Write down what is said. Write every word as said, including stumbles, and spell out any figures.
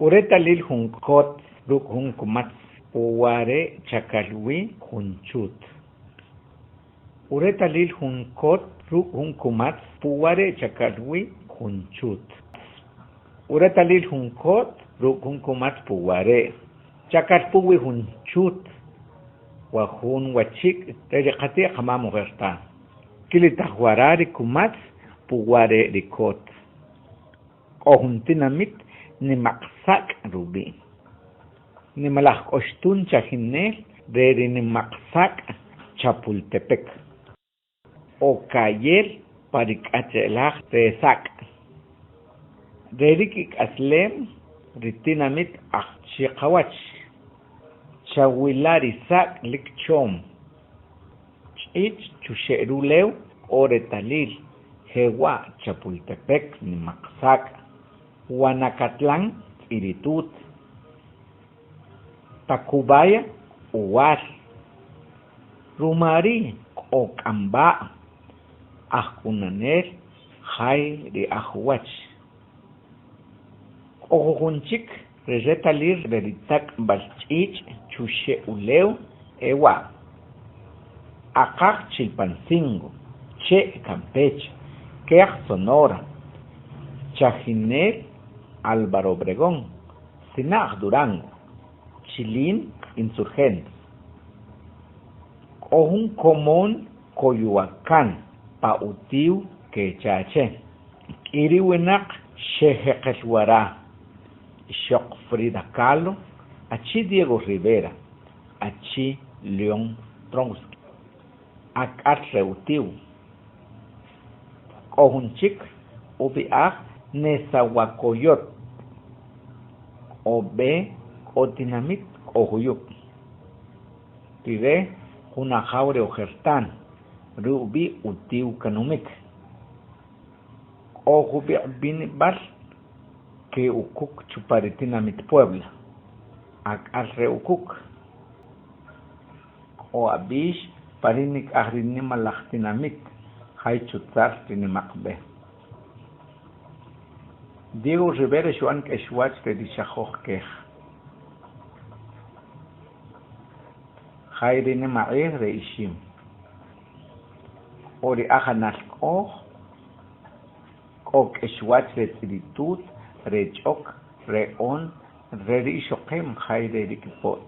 Uretalil jun kot ruk' jun kumatz puwa re' chakal wi jun chut. Uretalil jun kot ruk' jun kumatz puwa re' chakal wi jun chut. Uretalil jun kot ruk' jun kumatz puwa re' chakal puwi jun chut. Wa jun wachik' re ri qati' qamam ojertan. Kilitaj wara ri kumatz puwa re' ri kot. K'o jun tinamit Nimaq Sak' rub'i'. Nimalaj k'o xtun chajinel re ri Nimaq Sak' Chapultepec. Okayel pa ri k'ache'laj re sak'. Re ri kik'aslem ri tinamit aj chiqawach. Chawila' ri sak' lik chom. Ch'ich' chuxe' rulew k'o retalil, jewa' Chapultepec, Nimaq Sak', Wanakatlan, Tz'iritut, Tacubaya, Uwal. Ruma ri' k'o k'amb'a', aj kunanel, jay ri aj uwach. K'o jujun chik re retalil re ri tak'b'al ch'ich' chuxe' ulew e wa': Aqaj Chilpancingo, Che' Campeche, Kej Sonora, Chajinel Álvaro Obregón, Sina'j Durango, Chilin Insurgentes. K'o jun komon Coyoacán pa utiw kecha che. K'i ri winaq xejeqel wara: ixoq Frida Kahlo, achi Diego Rivera, achi León Trotsky. Ak'al re utiw. K'o jun chik ub'i'aj Nezahualcóyotl. K'o b'e, k'o tinamit, k'o juyub'. Rire jun ajaw re ojertan, ri ub'i' utiw kanumik. K'o jub'iq' b'inib'al ke ukuk chupa ri tinamit Puebla, ak'al re ukuk. K'o ab'ix pa ri nik'aj ri nimalaj tinamit, jay chutzal ri nima'q b'e. Diego Rivera xu'an k'exwach re ri xajoj kej. Jay ri nimaq'ij re ixim. K'o ri ajanal k'oj, k'o k'exwach re tz'iritut, re ch'ok, re on, re ri ixoqib', jay re ri kipo't.